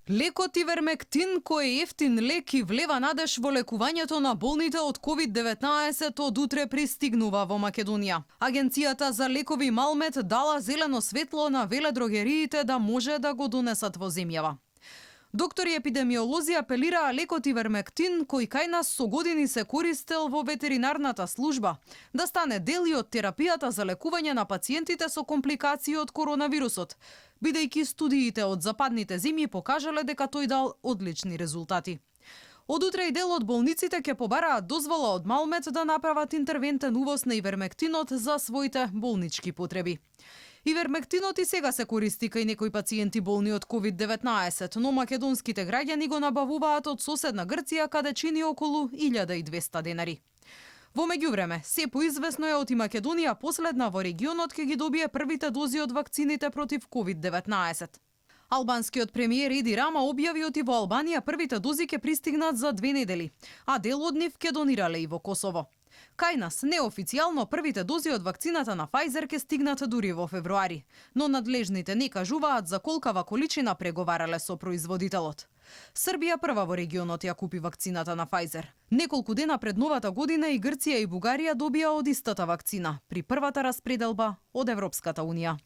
Лекот ивермектин, кој е ефтин лек и влева надеж во лекувањето на болните од COVID-19, од утре пристигнува во Македонија. Агенцијата за лекови Малмет дала зелено светло на веледрогериите да може да го донесат во земјава. Доктори епидемиолози апелираа лекот ивермектин, кој кај нас со години се користел во ветеринарната служба, да стане дел и од терапијата за лекување на пациентите со компликации од коронавирусот, бидејќи студиите од западните земји покажале дека тој дал одлични резултати. Од утре и дел од болниците ќе побараат дозвола од Малмет да направат интервентен увоз на ивермектинот за своите болнички потреби. Ивермектинот и сега се користи кај некои пациенти болни од COVID-19, но македонските граѓани го набавуваат од соседна Грција, каде чини околу 1200 денари. Во меѓувреме, се поизвестно е од и Македонија последна во регионот ќе ги добие првите дози од вакцините против COVID-19. Албанскиот премиер Еди Рама објави од и во Албанија првите дози ќе пристигнат за 2 недели, а дел од нив ќе донирале и во Косово. Кај нас неофицијално првите дози од вакцината на Pfizer ќе стигнат дури во февруари, но надлежните не кажуваат за колкава количина преговарале со производителот. Србија прва во регионот ја купи вакцината на Pfizer. Неколку дена пред новата година и Грција и Бугарија добија од истата вакцина при првата распределба од Европската унија.